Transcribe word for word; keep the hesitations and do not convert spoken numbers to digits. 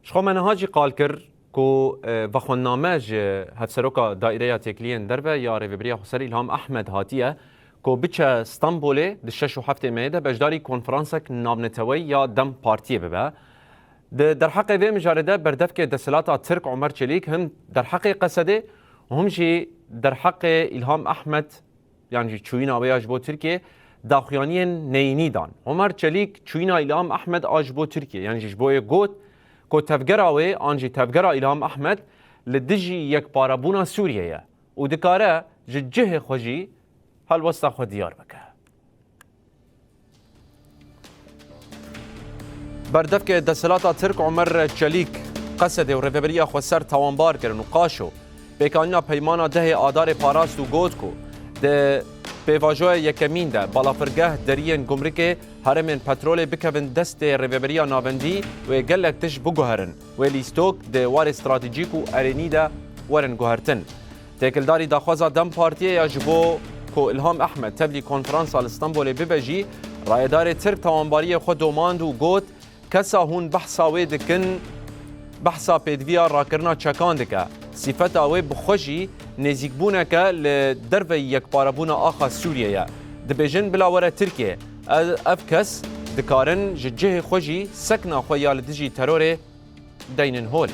Ji xwe me niha jî qal kir ku, e, vexwendname ji Hevseroka Daîreya Têkiliyên Derve ya Rêveberiya Xweser Îlham Ehmed hatiye ku biçe Stenbolê di şeş û heftê Meyê de beşdarî konferansek navneteweyî ya DEM Partiyê bibe. Di derheqê vê mijarê de berdevkê desthilata Tirk Omer Çelîk him derheqê Qesedê û him jî derheqê Îlham Ehmed yan jî çûyîna wê ya ji bo Tirkiyê daxuyaniyên neyînî dan. Omer Çelîk çûyîna Îlham Ehmed a ji bo Tirkiyê yan jî ji bo yê got ku tevgera wê an jî tevgera Îlham Ehmed li dijî yekparebûna Sûriyê ye û dikare ji cihê xwe jî helwesta xwe diyar bike. Berdevkê desthilata Tirk Omer Çelîk Qesedê û Rêveberiya Xweser tawanbar kirin û Qaşo pêkanîna peymana dehê Adarê parast û got ku di pêvajoya yekemîn de balafirgeh deriyên gumrikê herêmên petrolê bikevin destê Rêveberiya Navendî wê gelek tişt biguherin, wê lîstok di warê stratejîk û erênî de werin guhertin. Têkildarî daxwaza DEM Partiyê ya ji bo ku Îlham Ehmed tevlî konferansa li Stenbolê bibe jî, rayedarê Tirk tawanbariyê xwe domand û got, kesa hûn behsa wê dikin, behsa pêdiviya rakirina çekan dike. Sîfeta wê bi xwe jî nêzîkbûneke li derveyî yekparebûna axa Sûriyê ye. Dibêjin bila were Tirkiyê. Ev, ev kes dikarin ji cihê xwe jî sekna xwe ya li dijî terorê deynin holê.